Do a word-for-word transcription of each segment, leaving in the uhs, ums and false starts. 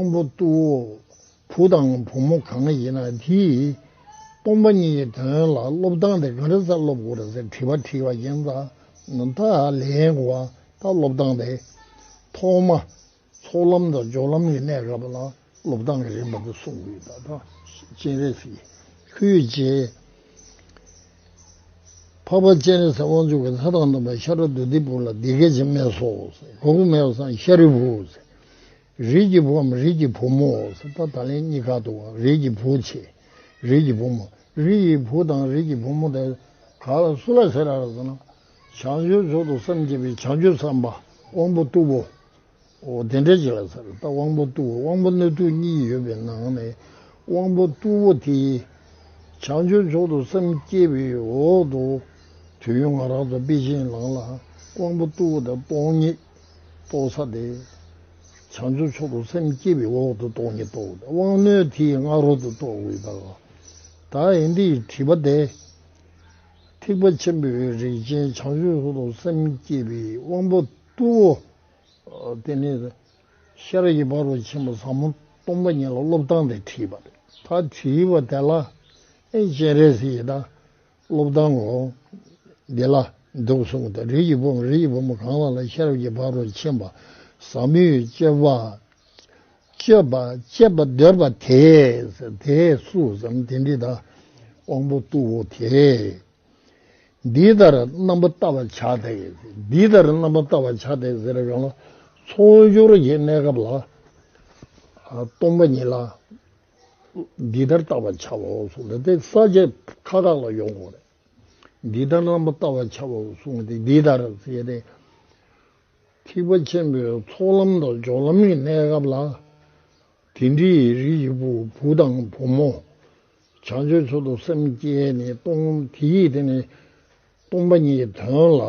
དབང་པོ་ཏུ་བོ་བུ་དང་བུ་མོ་གང་ཡིན་ན་དེས་སྟོང་པ་ཉིད་ཀྱི་དོན་ལ་སློབ་སྟངས་དེ་ག་འདྲ་སེ་སློབ་དགོས་རེད་ཟེར་དྲི་བ་དྲིས་པ་ཡིན་ཙང་། ད་ལན་གོ་བ་ད་སློབ་སྟངས་དེ་ཐོག་མ། ཚོགས་ལམ་དང་སྦྱོར་ལམ་གྱི་གནས་སྐབས་ལ་སློབ་སྟངས་ཀྱི་རིམ་པ་དེ་གསུང་གི་ཡོད། ད་ལྟ་སྤྱན་རས་གཟིགས་ཁོས་རྗེ་འཕགས་པ་སྤྱན་རས་གཟིགས་དབང་ཕྱུག་གིས་ལྷ་དང་ལྡན་པ་ཤ་ར་དྭ་ཏིའི་བུ་ལ་འདི་སྐད་ཅེས་སྨྲས་སོ། ག་གུ་སྨྲས་པ་སང་ཤཱ་རིའི་བུ། རིགས་ཀྱི་བུའམ་རིགས་ཀྱི་བུ་མོ། ད་ད་ལན་གཉིས་ཀ་འདུག་བ། རིགས་ཀྱི་བུ་བྱས། རིགས་ཀྱི་བུ་མོ། རིགས་ཀྱི་བུ་དང་རིགས་ཀྱི་བུ་མོ་དེ་ག་ལ་སུ་ལ་ཟེར་ར་ཟེར་ན། བྱང་ཆུབ་མཆོག་ཏུ་སེམས་བསྐྱེད་པའི་བྱང་ཆུབ་སེམས་དཔའ་དབང་པོ་རྟུལ་པོ། འོ་དེ་འདྲ་ཅིག་ལ་ཟེར། ད་དབང་པོ་རྟུལ་པོ་དབང་པོ་སྣོད་དྲུག་གཉིས་ཡོད་པའི་ནང་ནས་དབང་པོ་རྟུལ་པོ་དེ་བྱང་ཆུབ་མཆོག་ཏུ་སེམས་བསྐྱེད་པའི་འོག་ཏུ་དུས་རྒྱུན་ང་རང་ཚོ་དཔེ་ཅན་ནང་ལ་དབང་པོ་རྟུལ་པོ་དང་སྟོང་ཉིད་རྟོགས་ས་དེ་བྱང་ཆུབ་མཆོག་ཏུ་སེམས་བསྐྱེད་པའི་འོག་ཏུ་སྟོང་ཉིད་རྟོགས། དབང་རྣོན་དེའི་སྔ་རོལ་ཏུ་རྟོགས་དགོས་པ། ད་ཡིན་དེའི་དྲི་བ་དེ་ཐེག་པ་ཆེན་པོའི་རིགས་ཅན་བྱང་ཆུབ་མཆོག་ཏུ་སེམས་བསྐྱེད་པའི་དབང་པོ་རྟུལ་པོ། དེ་ནས་ཤེས་རབ་ཀྱི་ཕ་རོལ་ཕྱིན་པ་ཟབ་མོ་སྟོང་པ་ཉིད་ལ་སློབ་སྟངས་དེ་དྲིས་པ་རེད། ད་དྲིས་པ་དེ་ལ་ཨེ་སྤྱན་རས་གཟིགས་ད་སློབ་སྟངས་འོ་འདི་ལ་འདུག་གསུངས་ཏེ། རིགས་ཀྱི་བུ་མོ་རིགས་ཀྱི་བུ་མོ་གང་ལ་ལ་ཤེས་རབ་ཀྱི་ཕ་རོལ་ཕྱིན་པ་ཟབ་མོའི་སྤྱོད་པ་སྤྱོད་པ་སྤྱད་པར་འདོད་པ་དེས་དེས་སུ་ཟེར་དེ་འདྲི་ད་དབང་པོ་རྟུལ་པོ་དེས། འདི་ལྟར་རྣམ་པར་བལྟ་བར་བྱ་སྟེ། འདི་ལྟར་རྣམ་པར་བལྟ་བར་བྱ་སྟེ་ཟེར་གང་ལ་ཚོགས་སྦྱོར་གྱི་གནས་སྐབས་ལ་སྟོང་པ་ཉིད་ལ་འདི་ལྟར་བལྟ་བར་བྱའོ་གསུངས་ཏེ། དེ་ས་བཅད་ཁ་ཁ་ལ་ཡོང་དགོས་རེད། འདི་ལྟར་རྣམ་པར་བལྟ་བར་བྱའོ་གསུངས་ཏེ། འདི་ལྟར་ཟེར་ཏེ་ཐེག་པ་ཆེན་པོའི་ཚོགས་ལམ་དང་སྦྱོར་ལམ་གྱི་གནས་སྐབས་ལ། དེ་འདྲའི་རིགས་ཀྱི་བུ་བུ་དང་བུ་མོ། བྱང་ཆུབ་མཆོག་ཏུ་སེམས་བསྐྱེད་ནས་སྟོང་དེའི་དེ་ནས་སྟོང་པ་ཉིད་ཀྱི་དོན་ལ་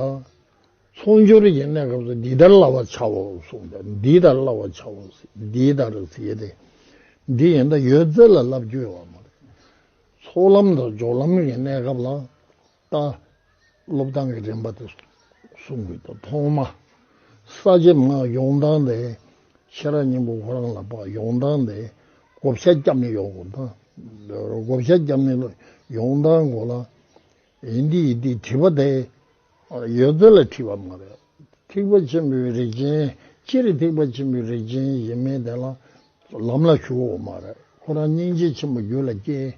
ཚོགས་སྦྱོར་གྱི་གནས་སྐབས་སུ་འདི་ལྟར་བསླབ་པར་བྱའོ་གསུངས་ཏེ། འདི་ལྟར་བསླབ་པར་བྱའོ། འདི་ལྟར་ཟེར་ཏེ། འདི་ཡིན་ད་ཡོད་ཚད་ལ་བསླབ་རྒྱུ་ཡོད་པ་མ་རེད། ཚོགས་ལམ་དང་སྦྱོར་ལམ་གྱི་གནས་སྐབས་ལ་ད་སློབ་སྟངས་ཀྱི་རིམ་པ་དེ་གསུང་དགོས་ད། ཐོག་མ་ས་བཅད་མ་ཡོང་སྟངས་དེ་ཤེས་རབ་སྙིང་པོ་ཁོ་རང་ལ་ཕར་ཡོང་སྟངས་དེ་བགོ་བཤའ་བརྒྱབ་ནས་ཡོང་དགོས་ད། བགོ་བཤའ་བརྒྱབ་ནས་ཡོང་སྟངས་གོ་ལ་ཡིན་འདི་ཡིན་འདི་དྲི་བ་དེ་ཡོད་ཚད་ལ་དྲིས་པ་མ་རེད། ཐེག་པ་ཆེན་པོའི་རིགས་ཅན་སྤྱིར་ཐེག་པ་ཆེན་པོའི་རིགས་ཅན་ཡིན་མིན་དེ་ལ་ལམ་ལ་ཞུགས་ཡོད་མ་རེད། ཁོ་རང་སྙིང་རྗེ་ཆེན་པོ་རྒྱུད་ལ་སྐྱེས།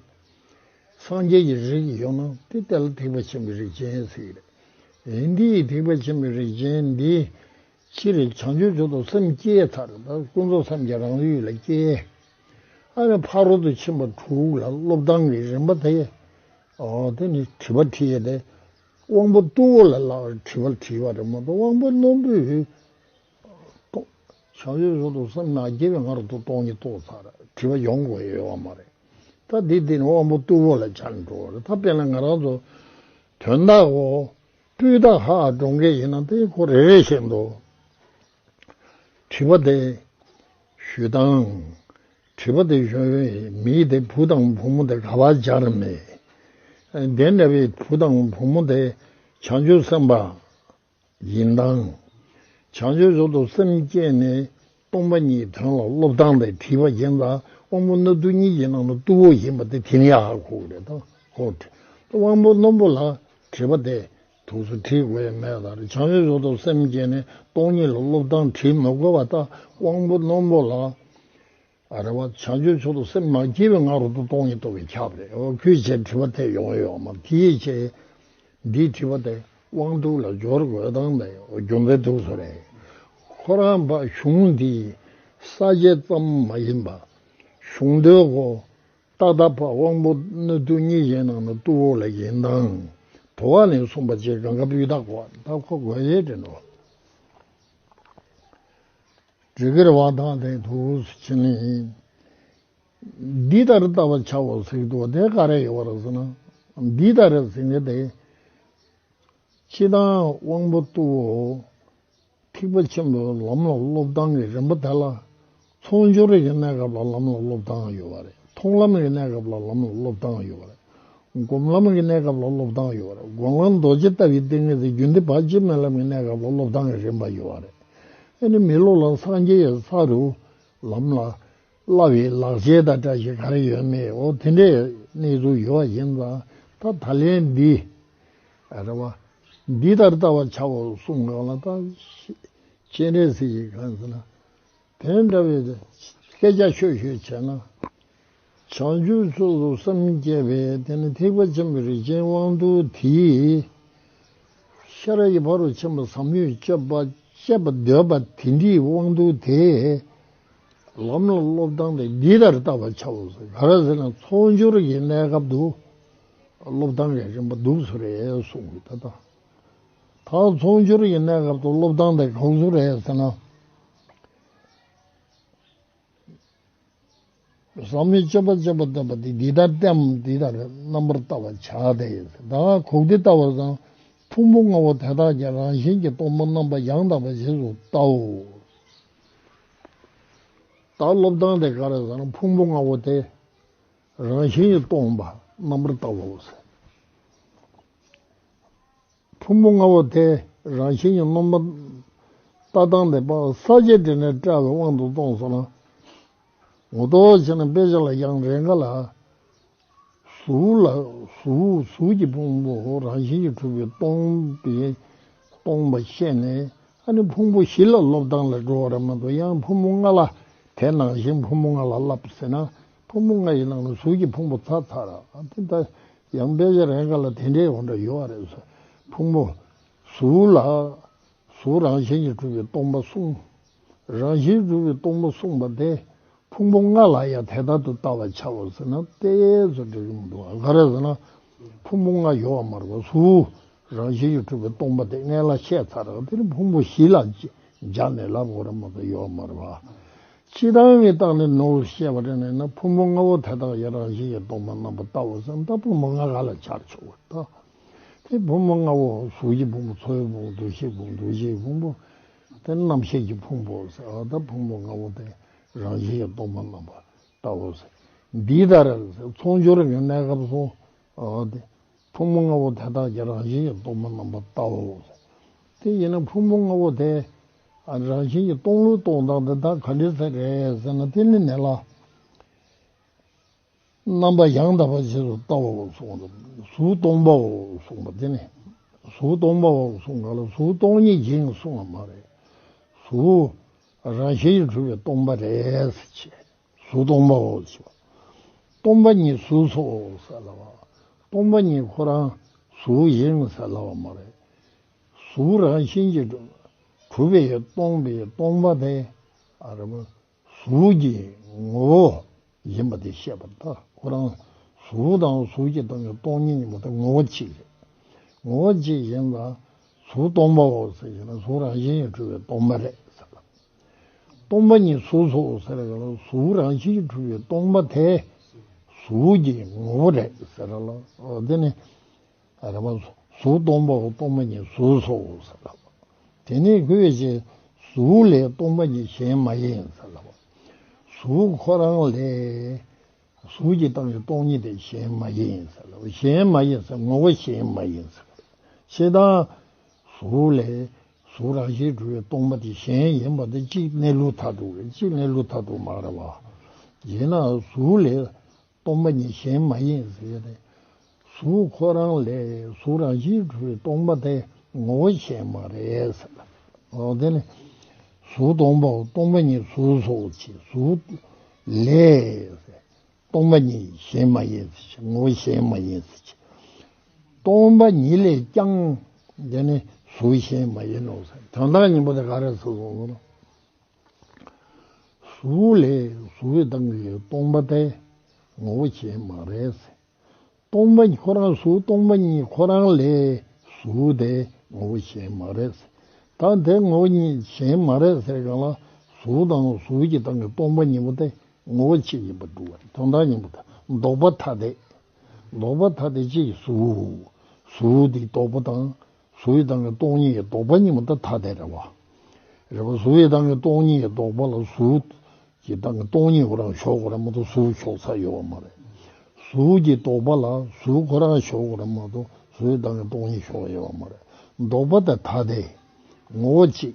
སངས་རྒྱས་ཀྱི་རིགས་ཡོད་ན་དེ་ལྟ་ལ་ཐེག་པ་ཆེན་པོའི་རིགས་ཅན་ཟེར་གྱི་རེད། ཡིན་དེའི་ཐེག་པ་ཆེན་པོའི་རིགས་ཅན་འདི་སྤྱིར་བྱང་ཆུབ་མཆོག་ཏུ་སེམས་བསྐྱེད་ཚར་ད་ཀུན་རྫོབ་སེམས་ཀྱི་རང་ལུས་ལ་སྐྱེས། ཨ་ནི་ཕ་རོལ་ཏུ་ཕྱིན་པ་དྲུག་ལ་སློབ་སྟངས་ཀྱི་རིམ་པ་དེ། ཨོ་དེ་ནི་དྲི་བ་དྲིས་ཡས་དེ། དབང་པོ་རྟུལ་པོ་ལ་ལ་དྲི་བ་དྲིས་པ་རེད་མ་གཏོགས་དབང་པོ་རྣོན་པོས་བྱང་ཆུབ་མཆོག་ཏུ་སེམས་མ་བསྐྱེད་པའི་སྔ་རོལ་ཏུ་སྟོང་ཉིད་རྟོགས་ཚར་དྲི་བ་ཡོང་དགོས་ཡོད་པ་མ་རེད། ད་འདི་འདི་ནི་དབང་པོ་རྟུལ་པོ་ལ་ཆགས་ནས་འགྲོ་བ་རེད། ད་དཔེར་ན་ང་རང་ཚོ་དོན་དག་གོ་སྤུས་དག་ཧ་འགྲོ་མཁན་ཡིན་ན་དེ་ཁོ་རེ་རེ་བཞིན་དུ་དྲི་བ་དེ་ཞུ་སྟངས། དྲི་བ་དེ་ཞུ་བའི་མི་དེ་བུ་དང་བུ་མོ་དེ་ག་པར་སྦྱར་མེད། དེ་འདྲ་བའི་བུ་དང་བུ་མོ་དེ་བྱང་ཆུབ་སེམས་དཔའ་ཡིན་སྟངས། བྱང་ཆུབ་མཆོག་ཏུ་སེམས་བསྐྱེད་ནས་སྟོང་པ་ཉིད་དོན་ལ་སློབ་སྟངས་དེ་དྲིས་པ་ཡིན་ཙང་དབང་པོ་སྣ་བདུན་གཉིས་ཀྱི་ནང་ནས་རྟུལ་པོ་ཡིན་པ་དེ་དེ་ནས་ཧ་གོ་གི་རེད་ད། ཧོ། དབང་པོ་རྣོན་པོ་ལ་དྲི་བ་དེ་དུས་སུ་དྲིས་དགོས་ཡ་མེད་ད། བྱང་ཆུབ་མཆོག་ཏུ་སེམས་བསྐྱེད་ནས་སྟོང་ཉིད་ལ་སློབ་སྟངས་དྲིས་མི་དགོས་པ་ད། དབང་པོ་རྣོན་པོ་ལ་ཨ་རེ་བ་བྱང་ཆུབ་མཆོག་ཏུ་སེམས་མ་བསྐྱེད་པའི་སྔ་རོལ་ཏུ་སྟོང་ཉིད་རྟོགས་པས་ཁྱབ་རེད། འོ་ཁོས་བྱས་དྲི་བ་དེ་ཡོང་ཡོད་མ་དེའི་ཆེད། འདིའི་དྲི་བ་དེ་དབང་དུ་ལ་སྦྱོར་དགོས་དང་ནས་རྒྱུ་མཚན་འདུག་སོ་རེད། ཁོ་རང་པ་གཞུང་འདིའི་ས་བཅད་ཙམ་མ་ཡིན་པ། གཞུང་དོན་གོ་ཏག་ཏག་པ་དབང་པོ་སྣ་བདུན་གཉིས་ཀྱི་ནང་ན་རྟུལ་པོ་ལ་ཡིན་དང་། དོ་བ་ནས་གསུངས་པ་ཅེས་གང་ག་སྤུས་དག་གོ་ད་ཁོ་དགོས་ཡས་དྲན་འགྲོ། འགྲིག་གི་རེད་བ། ད་དེ་འདུག་ཕྱིན་ནི། འདི་ལྟར་བལྟ་བར་བྱའོ་ཟེར་གྱི་འདུག་བ། དེ་ག་རེ་ཡོད་པ་རེད་ཟེར་ན། འདི་ལྟར་ཟེར་མཁན་དེ། སྤྱིར་བཏང་དབང་པོ་རྟུལ་པོ་ཐེག་པ་ཆེན་པོའི་ལམ་ལ་སློབ་སྟངས་ཀྱི་རིམ་པ་དེ་ལ། ཚོགས་སྦྱོར་གྱི་གནས་སྐབས་ལ་ལམ་ལ་སློབ་སྟངས་ཡོད་པ་རེད། མཐོང་ལམ་གྱི་གནས་སྐབས་ལ་ལམ་ལ་སློབ་སྟངས་ཡོད་པ་རེད། སྒོམ་ལམ་གྱི་གནས་སྐབས་ལ་སློབ་སྟངས་ཡོད་པ་རེད། སྒོམ་ལམ་རྡོ་རྗེ་ལྟ་བུའི་ཏིང་ངེ་འཛིན་རྒྱུན་གཏན་བར་ཆད་མེད་ལམ་གྱི་གནས་སྐབས་ལ་སློབ་སྟངས་ཀྱི་རིམ་པ་ཡོད་པ་རེད། ཨ་ནི་མི་སློབ་ལ་སངས་རྒྱས་ཀྱི་ས་རུ་ལམ་ལ། བསླབ་པའི་ལག་ཆས་དང་འདྲ་ཞིག་ག་རེ་ཡོད་མེད། འོ་དེ་འདྲའི་གནས་ཚུལ་ཡོད་པ་ཡིན་ཙང་། ད་ད་ལན་འདི་རེད་བ། འདི་ལྟར་བལྟ་བར་བྱའོ་གསུངས་གང་ལ། ད་སྤྱན་རས་གཟིགས་ཀྱིས་གང་ཟེར་ན། དེ་འདྲ་བའི་སྐད་ཆ་ཤོད་ཤོད་བྱས་ན། བྱང་ཆུབ་ཕྱོགས་སུ་སེམས་བསྐྱེད་པའི་དེ་ནི་ཐེག་པ་ཆེན་པོའི་རིགས་ཅན་དབང་རྟུལ་དེས། ཤེས་རབ་ཀྱི་ཕ་རོལ་ཕྱིན་པ་ཟབ་མོ་སྤྱད་པ་སྤྱད་པར་འདོད་པ་དེ་འདྲའི་དབང་རྟུལ་དེ། ལམ་ལ་སློབ་སྟངས་དེ་འདི་ལྟར་བལྟ་བར་བྱའོ་ཟེར། ག་རེ་ཟེར་ན། ཚོགས་སྦྱོར་གྱི་གནས་སྐབས་སུ་སློབ་སྟངས་ཀྱི་རིམ་པ་འདུག་ཟེར་རེད་གསུངས་པ་ད་ལྟ། ད་ཚོགས་སྦྱོར་གྱི་གནས་སྐབས་སུ་སློབ་སྟངས་དེ་གང་ཟུག་རེད་ཟེར་ན། ཟབ་མོའི་སྤྱོད་པ་སྤྱད་པར་འདོད་པ་དེ་འདི་ལྟར་སྟེ། འདི་ལྟར་རྣམ་པར་བལྟ་བར་བྱ་སྟེ། ད་གོང་དེ་ལྟ་བར་བསམ། ཕུང་པོ་ལྔ་པོ་དེ་དག་ཀྱང་རང་བཞིན་གྱིས་སྟོང་པར་རྣམ་པ་ཡང་དག་པའི་རྗེས་སུ་བལྟའོ། ད་སློབ་སྟངས་དེ་ག་རེ་ཟེར་ན། ཕུང་པོ་ལྔ་པོ་དེ་རང་བཞིན་གྱིས་སྟོང་པར་རྣམ་པར་བལྟའོ་ཟེར། ཕུང་པོ་ལྔ་པོ་དེ་རང་བཞིན་གྱིས་སྟོང་པར་ལྟ་སྟངས་དེ་ཕར་ས་བཅད་འགྲེལ་ནས་བཀྲལ་བའི་དབང་དུ་གཏོང་སོང་ན། ངོ་ཐོག་བྱས་ན་དཔེ་ཆ་ལ་ཡང་རེ་འགའ་ལ། གཟུགས་ལ་གཟུགས་གཟུགས་ཀྱི་ཕུང་པོ་རང་བཞིན་གྱིས་གྲུབ་པའི་སྟོང་པའི་སྟོང་པ་བཤད་ནས། ཨ་ནི་ཕུང་པོ་བཞི་ལ་སློབ་སྟངས་ལ་འགྲོ་བ་རེད་མ་གཏོགས། ཡང་ཕུང་པོ་ལྔ་ལ། དེ་ནང་བཞིན་ཕུང་པོ་ལྔ་ལ་བསླབ་ཟེར་ན། ཕུང་པོ་ལྔ་ཡི་ནང་ལ་གཟུགས་ཀྱི་ཕུང་པོ་ཚར་ཚར་ར། དེ་ད་ཡང་དཔེ་ཆ་རེ་འགའ་ལ་དེ་འདྲའི་འོ་འདྲ་ཡོད་རེད་ཟེར། ཕུང་པོ་གཟུགས་ལ། གཟུགས་རང་བཞིན་གྱིས་གྲུབ་པའི་སྟོང་པ་གསུངས། རང་བཞིན་གྲུབ་པའི་སྟོང་པ་གསུངས་པ་དེ། ཕུང་པོ་ལྔ་ལ་ཡང་དེ་ལྟར་དུ་བལྟ་བར་བྱའོ་ཟེར་ན། དེ་ཚོ་འགྲིག་གི་མི་འདུག། ག་རེ་ཟེར་ན། ཕུང་པོ་ལྔ་ཡོད་པ་མ་རེད་པ། གཟུགས་རང་བཞིན་གྱིས་གྲུབ་པའི་སྟོང་པ་དེ་སྔོན་ལ་བཤད་ཚར་རེད། དེ་ནི་ཕུང་པོ་བཞི་ལ་སྦྱར་ནས་ལབ་དགོས་རེད་མ་གཏོགས་ཡོད་པ་མ་རེད་པ། སྤྱིར་བཏང་གི་སྟེང་ནས་ནོར་བཤད་པ་རེད་ན། ཕུང་པོ་ལྔ་པོ་དེ་དག་ཀྱང་རང་བཞིན་གྱིས་སྟོང་པར་རྣམ་པར་བལྟའོ་ཟེར་ན། ད་ཕུང་པོ་ལྔ་ག་ལ་སྦྱར་ཆོག་པ་ད། དེ་ཕུང་པོ་ལྔ་པོ། གཟུགས་ཀྱི་ཕུང་པོ། ཚོར་བའི་ཕུང་པོ། འདུ་ཤེས་ཕུང་པོ། འདུ་བྱེད་ཕུང་པོ། དེ་རྣམ་ཤེས་ཀྱི་ཕུང་པོ་ཟེར། ཨ། ད་ཕུང་པོ་ལྔ་པོ་དེ་རང་བཞིན་གྱིས་སྟོང་པར་རྣམ་པར་བལྟའོ་ཟེར། འདི་ལྟར་ཚོགས་སྦྱོར་གྱི་གནས་སྐབས་སུ། ཨ། དེ་ཕུང་པོ་ལྔ་པོ་དེ་དག་ཀྱང་རང་བཞིན་གྱིས་སྟོང་པར་རྣམ་པར་བལྟའོ་ཟེར། དེ་ཡིན་ན་ཕུང་པོ་ལྔ་པོ་དེ། ཨ། རང་བཞིན་གྱིས་སྟོང་ལུགས་སྟོང་སྟངས་དེ་ད་ག་འདྲ་ཟེར་རེད་ཟེར་ན། དེ་ནི་ནས་ལ། རྣམ་པ་ཡང་དག་པའི་རྗེས་སུ་བལྟའོ་གསུངས། གཟུགས་སྟོང་པའོ་གསུངས་པ་དེ་ནི། གཟུགས་སྟོང་པའོ་གསུངས་ག་ལ། གཟུགས་སྟོང་ཉིད་ཡིན་གསུངས་པ་མ་རེད། གཟུགས་རང་བཞིན་གྱིས་གྲུབ་པའི་སྟོང་པ་རེད་ཟེར་བྱས། གཟུགས་སྟོང་པའོ་ཞེས་པ། སྟོང་པ་ཉིད་གཟུགས་སོ་ཟེར་ལབ་པ། སྟོང་པ་ཉིད་ཁོ་རང་གཟུགས་ཡིན་ཟེར་ལབ་པ་མ་རེད། གཟུགས་རང་བཞིན་གྱིས་གྲུབ་པའི་སྟོང་པའི་སྟོང་པ་དེ། ཨ། རེད་པ། གཟུགས་ཀྱི་ངོ་བོ་ཡིན་པ་དེ་བཤད་པ། ད་ཁོ་རང་གཟུགས་དང་གཟུགས་ཀྱི་སྟེང་གི་སྟོང་ཉིད་ཉིད་པོ་དེ་ངོ་བོ་གཅིག་རེད། ངོ་བོ་གཅིག་ཡིན་ཙང་། གཟུགས་སྟོང་པའོ་ཟེར་གྱི་ན། གཟུགས་རང་བཞིན་གྱིས་གྲུབ་པའི་སྟོང་པ་རེད་ཟེར་ལ། སྟོང་པ་ཉིད་གཟུགས་སོ་ཟེར་ག་ལ། གཟུགས་རང་བཞིན་གྱིས་གྲུབ་པའི་སྟོང་པ་དེ་གཟུགས་ཀྱི་ངོ་བོ་རེད་ཟེར་ལ། འོ་དེ་ནི། ཨ། རེད་པ། གཟུགས་སྟོང་པའོ། སྟོང་པ་ཉིད་གཟུགས་སོ་ཟེར་ལབ་པ། དེ་ནས་ཁོས་ཅི། གཟུགས་ལས་སྟོང་པ་ཉིད་གཞན་མ་ཡིན་ཟེར་ལབ་པ། གཟུགས་ཁོ་རང་ལས། གཟུགས་ཀྱི་སྟེང་གི་སྟོང་ཉིད་དེ་གཞན་མ་ཡིན་ཟེར་ལབ་པ། གཞན་མ་ཡིན་ཟེར། ངོ་བོ་གཞན་མ་ཡིན་ཟེར། ཞེ་སྡང་། གཟུགས་ལས། གཟུགས་རང་བཞིན་གྲུབ་པའི་སྟོང་པ་དེ་གཞན་ཡིན་པ་དེ་གཅིག་གནས་ལུགས་མཐར་ཐུག་རེད། གཅིག་གནས་ལུགས་མཐར་ཐུག་མ་རེད་པ། ཡིན་ན་གཟུགས་ལས། སྟོང་པ་ཉིད་གཞན་མ་ཡིན་ཟེར་ཏེ། གཟུགས་ཁོ་རང་ལས་གཟུགས་རང་བཞིན་གྲུབ་པའི་སྟོང་པ་དེ་ངོ་བོ་གཞན་མ་རེད་ཟེར། འོ་དེ་ནི། གཟུགས་སྟོང་པའོ། སྟོང་པ་ཉིད་གཟུགས་སོ་ཞེས། གཟུགས་ལས། སྟོང་པ་ཉིད་གཞན་མ་ཡིན་ཟེར། ངོ་བོ་གཞན་མ་ཡིན་ཟེར། སྟོང་པ་ཉིད་ལས་ཀྱང་། དེ་ནི་གཟུགས་གཞན་མ་ཡིན་ནོ་ཟེར། དོན་དག་སྙིང་པོ་དེ་ག་རེ་ཟེར་སོང་ཟེར་ན། གཟུགས་ལས་གཟུགས་ཀྱི་སྟེང་གི་སྟོང་པ་དེ་ངོ་བོ་གཞན་མ་རེད་ཟེར། སྟོང་པ་ཁོ་རང་གཟུགས་སྟོང་པ་ཉིད་ཁོ་རང་ལས་གཟུགས་དེ་ངོ་བོ་གཞན་མ་རེད་ཟེར། ད་དེ་ངོ་བོ་ཉིད་གཞན་མ་རེད་ཟེར་གང་ལ། གཟུགས་དང་གཟུགས་ཀྱི་སྟེང་གི་སྟོང་པ་ཉིད་པོ་དེ་ངོ་བོ་གཅིག་ཡིན་པར་འགྲུབ་པ་རེད། དོན་དག་སྙིང་པོ་དེ། ལྡོག་པ་ཐ་དད། ལྡོག་པ་ཐ་དད་གཅིག་གཟུགས། གཟུགས་དེའི་ལྡོག་པ་དང་། གཟུགས་ཀྱི་སྟེང་གི་སྟོང་ཉིད་ཀྱི་ལྡོག་པ་གཉིས་པོ་ད་ཐ་དད་རེད་པ། རེད་པ། གཟུགས་ཀྱི་སྟེང་གི་སྟོང་ཉིད་ཀྱི་ལྡོག་པ་ལ་གཟུགས་ཀྱི་སྟེང་གི་སྟོང་ཉིད་ཁོ་རང་ཞོག་དགོས་རེད་མ་གཏོགས་གཟུགས་ཞོག་ས་ཡོད་པ་མ་རེད། གཟུགས་ཀྱི་ལྡོག་པ་ལ་གཟུགས་ཁོ་རང་ཞོག་དགོས་རེད་མ་གཏོགས་གཟུགས་ཀྱི་སྟེང་གི་སྟོང་ཉིད་ཞོག་ཡོད་པ་མ་རེད། ལྡོག་པ་དེ་ཐ་དད། ངོ་བོ་གཅིག།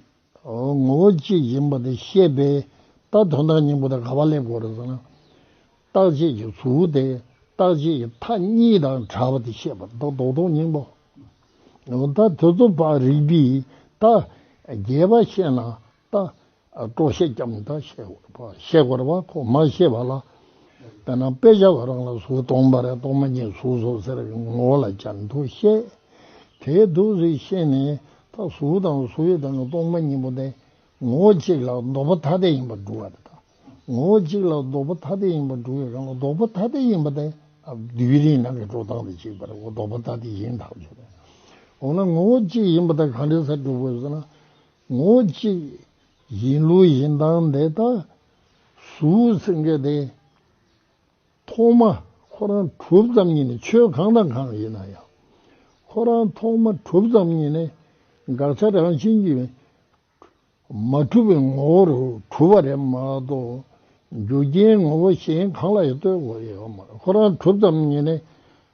ངོ་བོ་གཅིག་ཡིན་པ་དེ་བཤད་པའི་ ད་དོན་དག་སྙིང་པོ་དེ་ག་པར་སླེབས་དགོས་རེད་ཟེར་ན། རྟག་ཆད་ཀྱི་གཟུགས་དེ་རྟག་ཆད་ཀྱི་མཐའ་གཉིས་དང་བྲལ་བ་དེ་བཤད་པ་རེད། ད་རྡོག་རྡོག་སྙིང་པོ། འོ་ད་དེ་ཚོ་ཕར་རིགས་པས་ད་རྒྱས་པ་བཤད་ན་ད་སྤྲོ་བཤད་རྐྱབ་ནས་ད་བཤད་དགོས་རེད་པ། བཤད་དགོས་རེད་པ། ཁོ་མ་བཤད་པ་ལ། དཔེར་ན་དཔེ་ཆ་ཁོ་རང་ལ་གཟུགས་སྟོང་པ་རེད། སྟོང་པ་ཉིད་གཟུགས་སོ་ཟེར་བའི་ངོ་བོ་ལ་སྦྱར་འདུག་བཤད། དེ་འདུག་ཟེར་བཤད་ནས་ད་གཟུགས་དང་གཟུགས་ཡོད་དང་གི་སྟོང་པ་ཉིད་པོ་དེ། ངོ་བོ་གཅིག་ལ་ལྡོག་པ་ཐ་དད་ཡིན་པར་སྒྲུབ་པ་རེད་ད། ངོ་བོ་གཅིག་ལ་ལྡོག་པ་ཐ་དད་ཡིན་པར་སྒྲུབ་པའི་སྒང་ལ། ལྡོག་པ་ཐ་དད་ཡིན་པ་དེ་ཨ་དུས་རིང་ནང་གི་འགྲོ་སྟངས་དང་གཅིག་པ་རེད། འོ་ལྡོག་པ་ཐ་དད་ཡིན་ཐག་ཆོད་རེད། འོ་ན་ངོ་བོ་གཅིག་ཡིན་པ་དེ་ག་འདྲ་སེ་སྒྲུབ་དགོས་ཟེར་ན། ངོ་བོ་གཅིག་ཡིན་ལུགས་ཡིན་སྟངས་དེ་ད་གཟུགས་ཟེར་མཁན་དེ། ཐོག་མ་ཁོ་རང་གྲུབ་ཙམ་ཉིད་ནས། ཆོས་གང་དང་གང་ཡིན་ན་ཡང་། ཁོ་རང་ཐོག་མ་གྲུབ་ཙམ་ཉིད་ནས་དགག་བྱ་རང་བཞིན་གྱིས་མ་གྲུབ་པའི་ངོ་བོ་རུ་གྲུབ་པ་རེད་མ་གཏོགས། རྒྱུ་རྐྱེན་ངོ་བོ་གཞན་གང་ལ་ཡང་ལྟོས་དགོས་ཡོད་མ་རེད། ཁོ་རང་གྲུབ་ཙམ་ཉིད་ནས་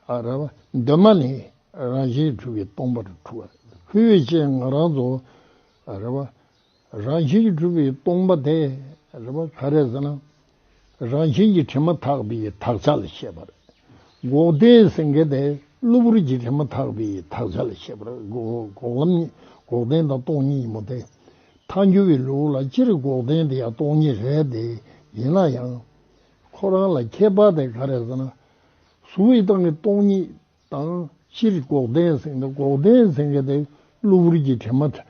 ཨ་རེད་པ། གདོད་མ་ནས་རང་བཞིན་གྲུབ་པའི་སྟོང་པར་གྲུབ་པ་རེད། ཁོའི་ཕྱིར་ང་རང་ཚོ་ཨ་རེད་པ། རང་བཞིན་གྱིས་གྲུབ་པའི་སྟོང་པ་དེ་རེད་པ། ག་རེ་ཟེར་ན། རང་བཞིན་གྱིས་དྲི་མ་དག་པའི་དག་ཆ་ལ་བཤད་པ་རེད། འགོག་བདེན་ཟེར་མཁན་དེ་གློ་བུར་གྱི་དྲི་མ་དག་པའི་དག་ཆ་ལ་བཤད་པ་རེད། འགོག་འགོག་ལམ་གཉིས། འགོག་བདེན་དང་སྟོང་ཉིད་ཡིན་པ་དེ། ཐལ་འགྱུར་བའི་ལུགས་ལ་སྤྱིར་འགོག་བདེན་དེ་ཡང་སྟོང་ཉིད་རེད་དེ། ཡིན་ན་ཡང་ཁོ་རང་ལ་ཁྱད་པར་དེ་ག་རེ་ཟེར་ན། གཟུགས་ཀྱི་སྟེང་གི་སྟོང་ཉིད་དང་སྤྱིར་འགོག་བདེན་ཟེར་མཁན་དེ། འགོག་བདེན་ཟེར་མཁན་དེ་གློ་བུར་གྱི་དྲི་མ་དེ།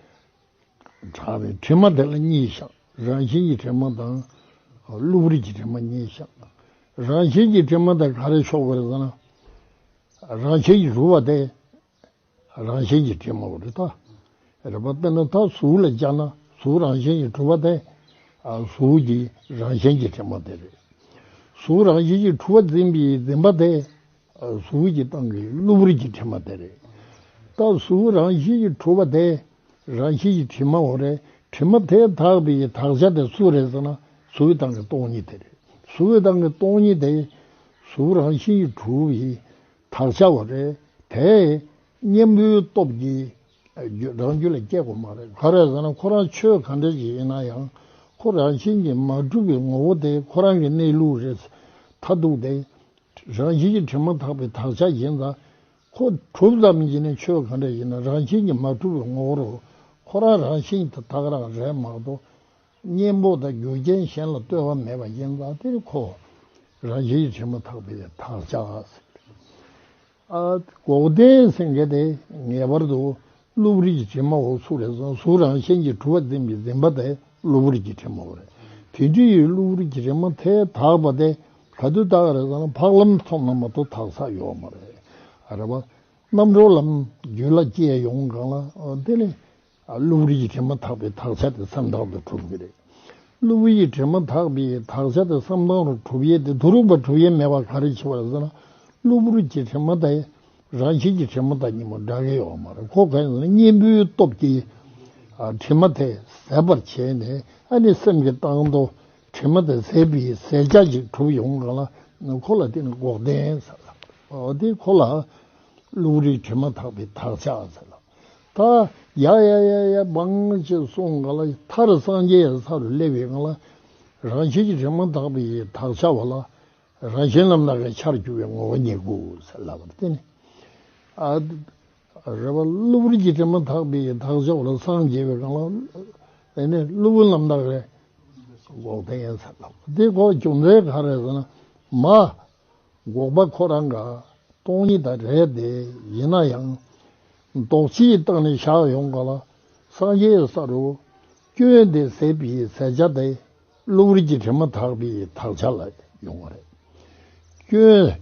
དྲི་མ་དེ་ལ་གཉིས་བཞག་རང་བཞིན་གྱི་དྲི་མ་དང་གློ་བུར་གྱི་དྲི་མ་གཉིས་བཞག་རང་བཞིན་གྱི་དྲི་མ་དེ་ག་རེ་ཕྱོགས་པ་རེད་ཟེར་ན། རང་བཞིན་གྱིས་གྲུབ་པ་དེ་རང་བཞིན་གྱི་དྲི་མ་རེད་ད། རེད་པ། དཔེར་ན་ད་གཟུགས་ལ་སྦྱར་ན། གཟུགས་རང་བཞིན་གྱིས་གྲུབ་པ་དེ་གཟུགས་ཀྱི་རང་བཞིན་གྱི་དྲི་མ་དེ་རེད། གཟུགས་རང་བཞིན་གྱིས་གྲུབ་པ་འཛིན་པའི་འཛིན་པ་དེ་གཟུགས་ཀྱི་སྟེང་གི་གློ་བུར་གྱི་དྲི་མ་དེ་རེད། ད་གཟུགས་རང་བཞིན་གྱིས་གྲུབ་པ་དེ་རང་བཞིན་གྱི་དྲི་མ་བོ་རེད། དྲི་མ་དེ་དག་པའི་དག་ཆ་དེ་སུ་རེད་ཟེར་ན། གཟུགས་ཀྱི་སྟེང་གི་སྟོང་ཉིད་དེ་རེད། གཟུགས་ཀྱི་སྟེང་གི་སྟོང་ཉིད་དེ་གཟུགས་རང་བཞིན་གྱིས་གྲུབ་པའི་དག་ཆ་བོ་རེད། དེ་གཉེན་པོའི་སྟོབས་ཀྱིས་རང་རྒྱུད་ལ་སྐྱེ་དགོས་མ་རེད། ག་རེ་ཟེར་ན་ཁོ་རང་ཆོས་ག་འདྲ་ཞིག་ཡིན་ན་ཡང་ཁོ་རང་བཞིན་གྱིས་མ་གྲུབ་པའི་ངོ་བོ་དེ་ཁོ་རང་གི་གནས་ལུགས་རེད། མཐར་ཐུག་དེ་རང་བཞིན་གྱིས་དྲི་མ་དག་པའི་དག་ཆ་ཡིན་ཙང་། ཁོ་གྲུབ་ཙམ་གྱིས་ནི་ཆོས་ག་འདྲ་ཡིན་ན་རང་བཞིན་གྱིས་མ་གྲུབ་པའི་ངོ་བོ་རུ་ཁོ་རང་རང་བཞིན་དུ་དག་རང་རེད་མ་གཏོགས། གཉེན་པོ་དང་རྒྱུ་རྐྱེན་གཞན་ལ་ལྟོས་པ་མེད་པ་ཡིན་ཙང་། དེ་ནི་ཁོ་རང་བཞིན་གྱིས་དྲི་མ་དག་པའི་དག་ཆ་ཟེར། ཨ། འགོག་བདེན་ཟེར་མཁན་དེ་ངེས་པར་དུ་གློ་བུར་གྱི་དྲི་མ་འོ་ཚུགས་རེད་སོང་། གཟུགས་རང་བཞིན་གྱིས་གྲུབ་པ་འཛིན་པའི་འཛིན་པ་དེ་གློ་བུར་གྱི་དྲི་མ་འོ་རེད། དེ་འདྲ་ཡི་གློ་བུར་གྱི་དྲི་མ་དེ་དག་པ་དེ་ག་དུས་དག་རེད་ཟེར་ན། འཕགས་ལམ་ཐོབ་ན་མ་གཏོགས་དག་ས་ཡོད་མ་རེད། ཨ་རེད་པ། རྣམ་གྲོལ་ལམ་རྒྱུད་ལ་སྐྱེས་ཡོང་གང་ལ། ཨ། དེ་ནི་ཨ། གློ་བུར་གྱི་དྲི་མ་དག་པའི་དག་ཆ་དེ་བསམ་སྟངས་དུ་གྲུབ་ཀྱི་རེད། གློ་བུར་གྱི་དྲི་མ་དག་པའི་དག་ཆ་དེ་བསམ་སྟངས་རུ་གྲུབ་ཡས་དེ་དུ་རུ་པ་གྲུབ་ཡས་མེད་པ་ག་རེ་བྱེད་པ་རེད་ཟེར་ན། གློ་བུར་གྱི་དྲི་མ་དེ་རང་བཞིན་གྱི་དྲི་མ་དང་ཉིན་མོ་འདྲ་གི་ཡོད་མ་རེད། ཁོ་ག་ཡིན་ཟེར་ན་གཉེན་པོའི་སྟོབས་ཀྱིས་ཨ། དྲི་མ་དེ་ཟད་པར་བྱས་ནས། ཨ་ནི་སེམས་ཀྱི་སྟེང་དུ་དྲི་མ་དེ་ཟད་པའི་ཟད་བྱ་ཞིག་གྲུབ་ཡོང་གང་ལ། ཁོ་ལ་དེ་ནི་འགོག་བདེན་ཟེར་ལ། འོ་དེ་ཁོ་ལ་གློ་བུར་གྱི་དྲི་མ་དག་པའི་དག་ཆ་ཟེར་ལ། ད་ཡ་ཡ་ཡ་ཡ་བང་ཅིག་གསུངས་ག་ལ། མཐར་སངས་རྒྱས་ས་རུ་སླེབས་པའི་སྒང་ལ། རང་བཞིན་གྱི་དྲི་མ་དག་པའི་དག་ཆ་བ་ལ། རང་བཞིན་ལམ་དག་གི་ཆར་གྱུར་པའི་ངོ་བོ་ཉིད་སྐུ་ཟེར་ལབ་པ་རེད། དེ་ནི་ཨ། རེད་པ། གློ་བུར་གྱི་དྲི་མ་དག་པའི་དག་ཆ་བ་ལ་སངས་རྒྱས་པའི་སྒང་ལ། དེ་ནི་གློ་བུར་ལམ་དག་གི་འགོག་བདེན་ཟེར་ལབ། དེ་གོ་རྒྱུ་མཚན་ག་རེ་ཟེར་ན། མ། འགོག་པ་ཁོ་རང་ག་སྟོང་ཉིད་དང་རེད་དེ། ཡིན་ན་ཡང་ལྡོག་ཕྱིའི་སྟེང་ནས་བཞག་ཡོང་ག་ལ། སངས་རྒྱས་ས་རུ་སྐྱོན་དེ་ཟད་པའི་ཟད་བྱ་དེ་གློ་བུར་གྱི་དྲི་མ་དག་པའི་དག་ཆ་ལ་ཡོང་བ་རེད། སྐྱོན་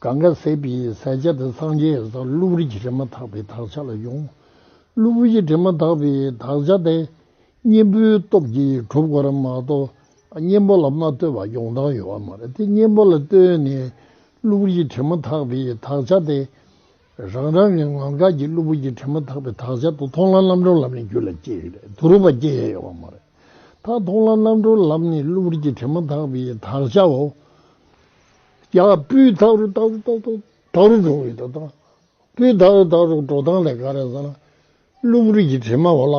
གང་ག་ཟད་པའི་ཟད་བྱ་དེ་སངས་རྒྱས་ས་གློ་བུར་གྱི་དྲི་མ་དག་པའི་དག་ཆ་ལ་ཡོང་། གློ་བུར་གྱི་དྲི་མ་དག་པའི་དག་ཆ་དེ་གཉེན་པོའི་སྟོབས་ཀྱིས་གྲུབ་དགོས་ར་མ་གཏོགས། གཉེན་པོ་ལ་མ་ལྟོས་པ་ཡོང་སྟངས་ཡོད་པ་མ་རེད། དེ་གཉེན་པོ་ལ་ལྟོས་ནས་གློ་བུར་གྱི་དྲི་མ་དག་པའི་དག་ཆ་དེ། རང་རང་གི་ངང་འགལ་གྱི་གློ་བུར་གྱི་དྲི་མ་དག་པའི་དག་ཆ་དེ་མཐོང་ལམ་རྣམ་གྲོལ་ལམ་ནས་རྒྱུད་ལ་སྐྱེ་གི་རེད། དུ་རུ་པ་སྐྱེ་ཡས་ཡོད་པ་མ་རེད། ད་མཐོང་ལམ་རྣམ་གྲོལ་ལམ་ནས་གློ་བུར་གྱི་དྲི་མ་དག་པའི་དག་ཆའོ། ཡ་སྤུས་དག་རུ་དག་རུ་དག་རུ་དག་རུ་འགྲོ་གི་ཡོད་ད། སྤུས་དག་རུ་དག་རུ་འགྲོ་སྟངས་དེ་ག་རེ་ཟེར་ན། གློ་བུར་གྱི་དྲི་མ་འོ་ལ།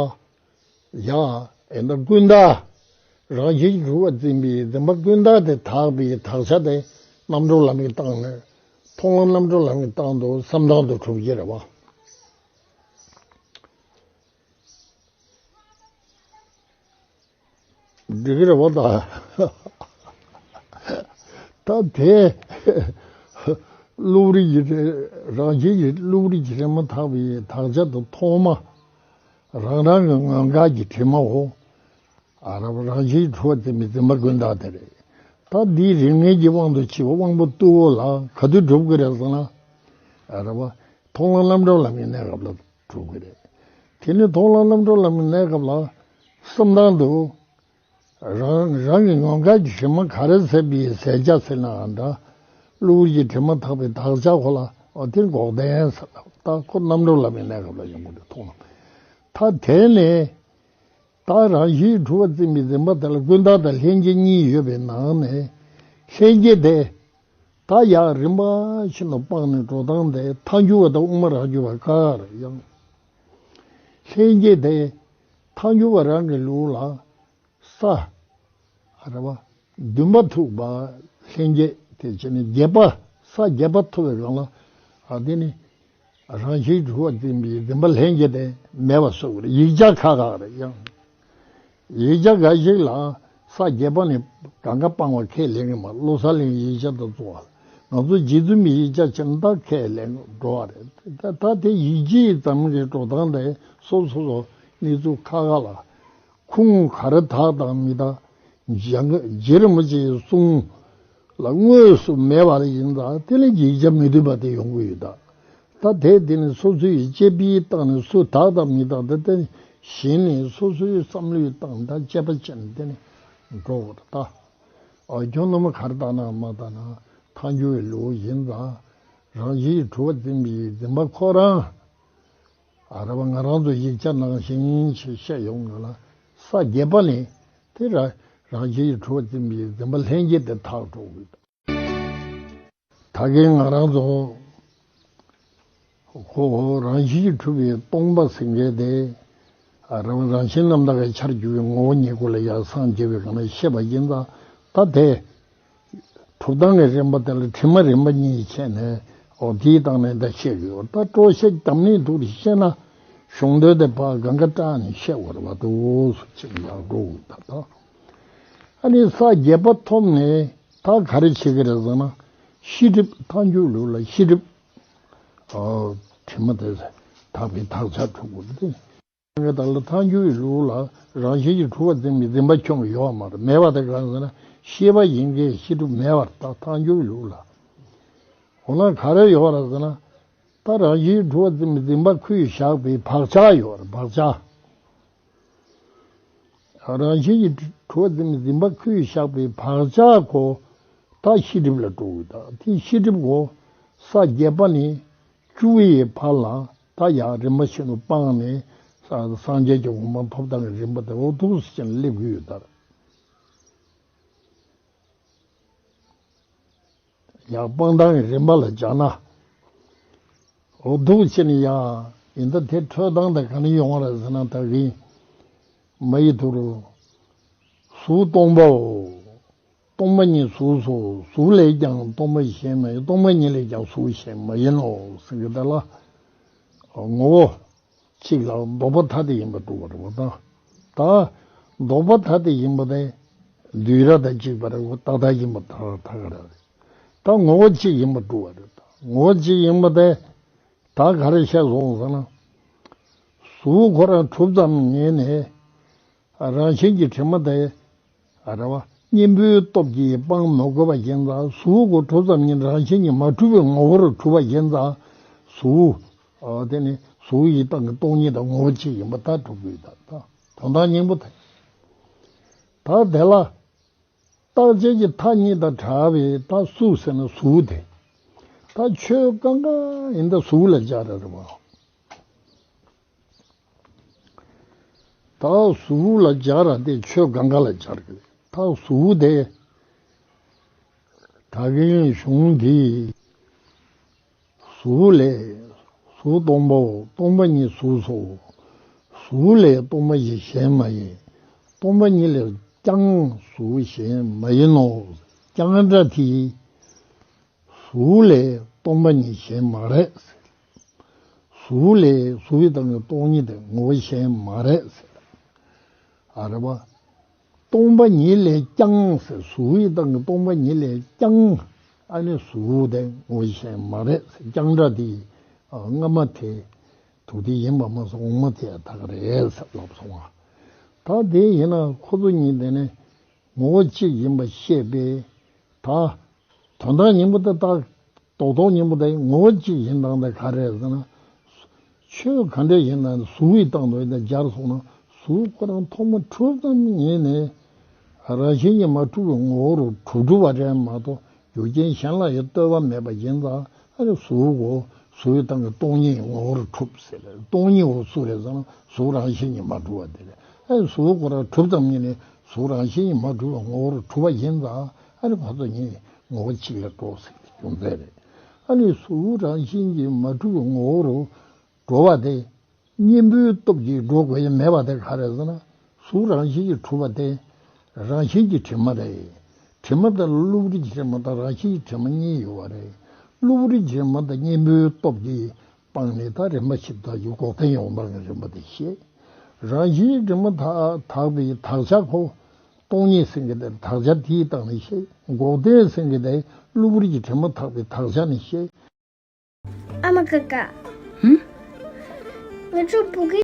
ཡ། ཨེ་འདྲ་ཀུན་ད། རང་བཞིན་གྱིས་གྲུབ་པར་འཛིན་པའི་འཛིན་པ་ཀུན་བཏགས་དེ་དག་པའི་དག་ཆ་དེ་རྣམ་གྲོལ་ལམ་གྱི་སྟེང་ནས། མཐོང་ལམ་རྣམ་གྲོལ་ལམ་གྱི་སྟེང་དུ་བསམ་སྟངས་དུ་གྲུབ་ཀྱི་རེད་བ། འགྲིག་གི་རེད་བ་ད། ད་དེ་བློ་རིག་གི་རང་བཞིན་གྱིས་བློ་རིག་གི་དྲི་མ་དག་པའི་དག་ཆ་དང་ཐོག་མ། རང་རང་གི་མངོན་དགའ་གི་དྲི་མའོ། ཨ་ར་བ་རང་བཞིན་གྱིས་གྲུབ་པར་འཛིན་པའི་འཛིན་པ་ཀུན་བཏགས་དེ་རེད། ད་འདིའི་རིགས་ངེས་ཀྱི་དབང་དུ་བྱས་པ་དབང་པོ་རྟུལ་བོ་ལ་ག་དུས་གྲུབ་ཀྱི་རེད་ཟེར་ན། ཨ་ར་བ་མཐོང་ལམ་རྣམ་གྲོལ་ལམ་གྱི་གནས་སྐབས་ལ་གྲུབ་ཀྱི་རེད། དེ་ནི་མཐོང་ལམ་རྣམ་གྲོལ་ལམ་གྱི་གནས་སྐབས་ལ་བསམ་སྟངས་དུ། རང་རང་གི་མངོན་དགའ་གི་དྲི་མ་ག་རེ་ཟད་པའི་ཟད་བྱ་ཟེར་ནའང་འདྲ། བློ་ཡི་དྲི་མ་དག་པའི་དག་ཆ་ཁོ་ལ་འོ་དེ་འགོག་བདེན་ཟེར། ད་ཁོ་རྣམ་གྲོལ་ལམ་གྱི་གནས་སྐབས་ལ་ཡོང་གི་རེད། མཐོང་ལམ། ད་དེ་ནས། ད་རང་བཞིན་གྱིས་གྲུབ་པར་འཛིན་པའི་འཛིན་པ་དེ་ལ་ཀུན་བཏགས་དང་ལྷན་སྐྱེས་གཉིས་ཡོད་པའི་ནང་ནས། ལྷན་སྐྱེས་དེ་ད་ཡང་རིམ་པ་བཞིན་དུ་སྤངས་ནས་འགྲོ་སྟངས་དེ་ཐལ་འགྱུར་བ་དང་དབུ་མ་རང་རྒྱུད་པ་ཀ་རེད་ཡང་། ལྷན་སྐྱེས་དེ་ཐལ་འགྱུར་བ་རང་གི་ལུགས་ལ་ས། ཨ་ར་བ། བདུན་པ་ཐུག་པ། ལྷན་སྐྱེས་དེ་བྱས་ནས་བརྒྱད་པ། ས་བརྒྱད་པ་ཐུག་པའི་སྒང་ལ། ཨ་དེ་ནི། རང་བཞིན་གྲུབ་པར་འཛིན་པའི་འཛིན་པ་ལྷན་སྐྱེས་དེ་མེད་པ་བཟོ་དགོས་རེད། ཡིག་ཆ་ཁག་ཁག་རེད་ཡང་། ཡིག་ཆ་འགའ་ཞིག་ལ་ས་བརྒྱད་པ་ནས་གང་ག་སྤང་བ་ཁས་ལེན་གྱི་མ། བློ་གསལ་གླིང་ཡིག་ཆ་དང་གཙོ་བ། ང་ཚོ་རྗེ་བཙུན་མའི་ཡིག་ཆ་བྱས་ན་ད་ཁས་ལེན་འགྲོ་བ་རེད། ད་ད་དེ་ཡིད་ཆེས་ཙམ་གྱི་འགྲོ་སྟངས་དེ་སོ་སོ་སོ་གནས་ཚུལ་ཁག་ཁག་ལ། ཁུངས་ག་རེ་དག་དང་མི་དག་རྒྱ་རྒྱ་རིན་པོ་ཆེའི་གསུང་ལ་དངོས་སུ་མེད་པ་ཡིན་ཙང་དེ་ལ་ཡིག་ཆ་མི་མཐུན་པ་དེ་ཡོང་གི་ཡོད་ད། ད་དེ་དེ་ནི་སོ་སོའི་དཔྱད་པའི་སྟེང་ནས་སུ་དག་དང་མི་དག་དེ་དེ་གཞི་ནས་སོ་སོའི་བསམ་བློའི་སྟེང་ད་དཔྱད་པ་བྱས་ནས་དེ་ནི་འགྲོ་དགོས་ད། ཨ་ཁྱོད་རྣམ་པ་ག་རེ་བལྟས་ན་མ་བལྟས་ན་ཐལ་འགྱུར་བའི་ལུགས་ཡིན་ཙང་རང་བཞིན་གྱིས་གྲུབ་པར་འཛིན་པའི་འཛིན་པ་ཁོ་རང་། ཨ་ར་བ་ང་རང་ཚོ་ཡིག་ཆ་ནང་བཞིན་ཞིག་བཤད་ཡོང་གི་ལ། ས་བརྒྱད་པ་ནི་དེ་ར་རང་བཞིན་གྱིས་གྲུབ་པར་འཛིན་པའི་འཛིན་པ་ལྷན་སྐྱེས་དེ་དག་འགྲོ་དགོས། ད་གིན་ང་རང་ཚོ་ཁོ་རང་བཞིན་གྱིས་གྲུབ་པའི་སྟོང་པ་ཟེར་མཁན་དེ། ཨ་ར་བ་རང་བཞིན་རྣམ་དག་གི་ཆར་གྱུར་པའི་ངོ་བོ་ཉིད་སྐུ་ལ་ཡར་སངས་རྒྱས་པའི་སྒང་ལ་བཤད་པ་ཡིན་ཙང་ད་དེ། གྲུབ་སྟངས་ཀྱི་རིམ་པ་དེ་ལ་དྲི་མ་རིམ་པ་གཉིས་བྱས་ནས་འོ་དེའི་སྟེང་ནས་ད་བཤད་དགོས། ད་སྤྲོ་བཤད་རྒྱབ་ནས་འདུག་བཤད་ན་གཞུང་དོན་དེ་ཕར་གང་ག་སྐྲག་ནས་བཤད་དགོས་རེད་བ་འདུག་སུ་ཅིག་ཡག་འགྲོ་ད་ད། ཨ་ནི་ས་བརྒྱད་པ་ཐོབ་ནས་ད་ག་རེ་བྱེད་ཀྱི་རེད་ཟེར་ན་ཤེས་སྒྲིབ་ཐལ་འགྱུར་ལུགས་ལ་ཤེས་སྒྲིབ། ཨ་དྲི་མ་དེ་དག་པའི་དག་ཆ་གྲུབ་དགོས་ཏེ། དེ་ལ་ཐལ་འགྱུར་བའི་ལུགས་ལ་རང་བཞིན་གྱིས་གྲུབ་པར་འཛིན་པའི་འཛིན་པ་ཁྱོན་ཡོད་མ་རེད། མེད་པ་དེ་གང་ཟེར་ན་ཤེས་པ་ཡིན་གྱི་ཤེས་སྒྲིབ་མེད་པར་ཐལ་ཐལ་འགྱུར་བའི་ལུགས་ལ། འོ་ན་ག་རེ་ཡོད་རེད་ཟེར་ན། ད་རང་བཞིན་གྱིས་གྲུབ་པར་འཛིན་པའི་འཛིན་པ་ཁོས་བཞག་པའི་བག་ཆགས་ཡོད་རེད་བག་ཆགས། རང་བཞིན་གྱིས་གྲུབ་པར་འཛིན་པའི་འཛིན་པ་ཁོས་བཞག་པའི་བག་ཆགས་ཁོ་ད་ཤེས་སྒྲིབ་ལ་གྲུབ་ཀྱི་ད་དེ་ཤེས་སྒྲིབ་ཁོ་ས་བརྒྱད་པ་ནས། བཅུ་པའི་བར་ལ་ད་ཡང་རིམ་པ་བཞིན་དུ་སྤངས་ནས་ས་སངས་རྒྱས་ཀྱི་གོ་འཕང་ཐོབ་སྟངས་ཀྱི་རིམ་པ་དེ་འོ་ཐུགས་སུ་ཅན་སླེབས་ཀྱི་ཡོད་ད། ཡང་སྤངས་སྟངས་ཀྱི་རིམ་པ་ལ་སྦྱར་ན། འོ་ཐུགས་ཆེ་ནས་ཡང་ཡིན་ད་དེ་འཕྲོས་སྟངས་དེ་ག་ནས་ཡོང་བ་རེད་ཟེར་ན་ད་གིན་མ་ཡི་དུ་རུ་གཟུགས་སྟོང་པའོ། སྟོང་པ་ཉིད་གཟུགས་སོ། གཟུགས་ལས་ཀྱང་སྟོང་པ་གཞན་མ་ཡིན། སྟོང་པ་ཉིད་ལས་ཀྱང་གཟུགས་གཞན་མ་ཡིན་ནོ་ཟེར་གྱི་འདི་ལ། ངོ་བོ་གཅིག་ལ་ལྡོག་པ་ཐ་དད་ཡིན་པར་གྲུབ་པ་རེད་པ་དང་། ད་ལྡོག་པ་ཐ་དད་ཡིན་པ་དེ་འདུས་ར་དང་གཅིག་པ་རེད། ཏག་ཏག་ཡིན་པ་ཐ་ཐ་ག་ར་རེད། ད་ངོ་བོ་གཅིག་ཡིན་པར་གྲུབ་པ་རེད། ངོ་བོ་གཅིག་ཡིན་པ་དེ་ད་ག་རེ་བཤད་སོང་ཟེར་ན། གཟུགས་ཁོ་རང་གྲུབ་ཙམ་ཉིད་ནས། རང་བཞིན་གྱི་དྲི་མ་དེ། ཨ་ར་བ། གཉེན་པོའི་སྟོབས་ཀྱིས་སྤང་མི་དགོས་པ་ཡིན་ཙང་གཟུགས་ཁོ་གྲུབ་ཙམ་ཉིད་རང་བཞིན་གྱིས་མ་གྲུབ་པའི་ངོ་བོར་གྲུབ་པ་ཡིན་ཙང་། གཟུགས། ཨ་དེ་ནི་གཟུགས་ཡི་སྟེང་གི་སྟོང་ཉིད་དང་ངོ་བོ་གཅིག་ཡིན་པ་ད་གྲུབ་དགོས་ད་ད་དོན་དག་སྙིང་པོ་དེ། ད་དེ་ལ། རྟག་ཆད་ཀྱི་མཐའ་གཉིས་དང་བྲལ་བའི་ད་སུ་ཟེར་ན་གཟུགས་དེ། ད་ཆོས་གང་ག་ཡིན་ད་གཟུགས་ལ་སྦྱར་ར་རེད་བ། ད་གཟུགས་ལ་སྦྱར་ར་དེ་ཆོས་གང་ག་ལ་སྦྱར་གི་རེད། ད་གཟུགས་དེ་ད་གིན་གཞུང་འདིས་གཟུགས་ལས། གཟུགས་སྟོང་པའོ། སྟོང་པ་ཉིད་གཟུགས་སོ། གཟུགས་ལས་སྟོང་པ་ཞིག་གཞན་མ་ཡིན། སྟོང་པ་ཉིད་ལས་ ཀྱང་གཟུགས་གཞན་མ་ཡིན་ནོ། ཀྱང་སྒྲ་དེ་གཟུགས་ལས་སྟོང་པ་ཉིད་གཞན་མ་རེད། གཟུགས་ལས་གཟུགས་ཡི་སྟེང་གི་སྟོང་ཉིད་དེ་ངོ་བོ་གཞན་མ་རེད་ཟེར། ཨ་རེད་པ། སྟོང་པ་ཉིད་ལས་ཀྱང་ཟེར། གཟུགས་ཡི་སྟེང་གི་སྟོང་པ་ཉིད་ལས་ཀྱང་། ཨ་ནི་གཟུགས་དེ་ངོ་བོ་གཞན་མ་རེད་ཟེར། ཀྱང་སྒྲ་དེ་ཨ་སྔ་མ་དེ་དུ་དེ་ཡིན་པ་མ་ཟད་འོག་མ་དེ་ཡང་དག་རེད་ཟེར་ལབ་སོང་བ། ད་དེ་ཡིན་ན་ཁོ་ཚོ་གཉིས་དེ་ནི་ངོ་བོ་གཅིག་ཡིན་པ་བཤད་པས། ད་དོན་དག་སྙིང་པོ་དེ་དག་རྡོག་རྡོག་སྙིང་པོ་དེ་ངོ་བོ་གཅིག་ཡིན་སྟངས་དེ་ག་རེ་རེད་ཟེར་ན། ཆོས་ག་འདྲ་ཡིན་ན་གཟུགས་ཡི་སྟེང་དུ་ཡིན་ན་སྦྱར་སོང་ན། གཟུགས་ཁོ་རང་ཐོག་མ་གྲུབ་ཙམ་ཉིད་ནས་རང་བཞིན་གྱིས་མ་གྲུབ་པའི་ངོ་བོ་རུ་གྲུབ་གྲུབ་པ་རེད་མ་གཏོགས། རྒྱུ་རྐྱེན་གཞན་ལ་ཡང་ལྟོས་པ་མེད་པ་ཡིན་ཙང་། ཨ་ནི་གཟུགས་ཁོ་གཟུགས་ཡི་སྟེང་གི་སྟོང་ཉིད་ངོ་བོར་གྲུབ་ཟེར། སྟོང་ཉིད་འོ་གཟུགས་རེད་ཟེར་ན་གཟུགས་རང་བཞིན་གྱིས་མ་གྲུབ་པ་དེ་རེད། ཨ་ནི་གཟུགས་ཁོ་རང་གྲུབ་ཙམ་ཉིད་ནས་གཟུགས་རང་བཞིན་གྱིས་མ་གྲུབ་པའི་ངོ་བོར་གྲུབ་པ་ཡིན་ཙང་། ཨ་ནི་ཁོ་ཚོ་གཉིས་ངོ་བོ་གཅིག་ལ་འགྲོ་ཟེར་གྱི་རྒྱུ་མཚན་རེད། ཨ་ནི་གཟུགས་རང་བཞིན་གྱིས་མ་གྲུབ་པའི་ངོ་བོ་རུ་འགྲོ་བ་དེ་གཉེན་པོའི་སྟོབས་ཀྱིས་འགྲོ་དགོས་ཡ་མེད་པ་དེ་ག་རེ་ཟེར་ན། གཟུགས་རང་བཞིན་གྱིས་གྲུབ་པ་དེ་རང་བཞིན་གྱི་དྲི་མ་རེད། དྲི་མ་དེ་ལ་བློ་བུར་གྱི་དྲི་མ་དང་རང་བཞིན་གྱི་དྲི་མ་གཉིས་ཡོད་པ་རེད། བློ་བུར་གྱི་དྲི་མ་དེ་གཉེན་པོའི་སྟོབས་ཀྱིས་སྤངས་ནས། ད་རིམ་པ་བཞིན་དུ་འགོག་བདེན་ཡོངས་གྲགས་ཀྱི་རིམ་པ་དེ་བཤད། རང་བཞིན་གྱི་དྲི་མ་དག་དག་པའི་དག་བྱ་ཁོ་སྟོང་ཉིད་ཟེར་གྱི་དེ་དག་བྱ་དེའི་སྟེང་ནས་བཤད། འགོག་བདེན་ཟེར་གྱི་དེ་བློ་བུར་གྱི་དྲི་མ་དག་པའི་དག་བྱ་ནས་བཤད། ཨ་མ་ཀ་ཀ། ཧུམ། ང་ཚོ་བུ་གི།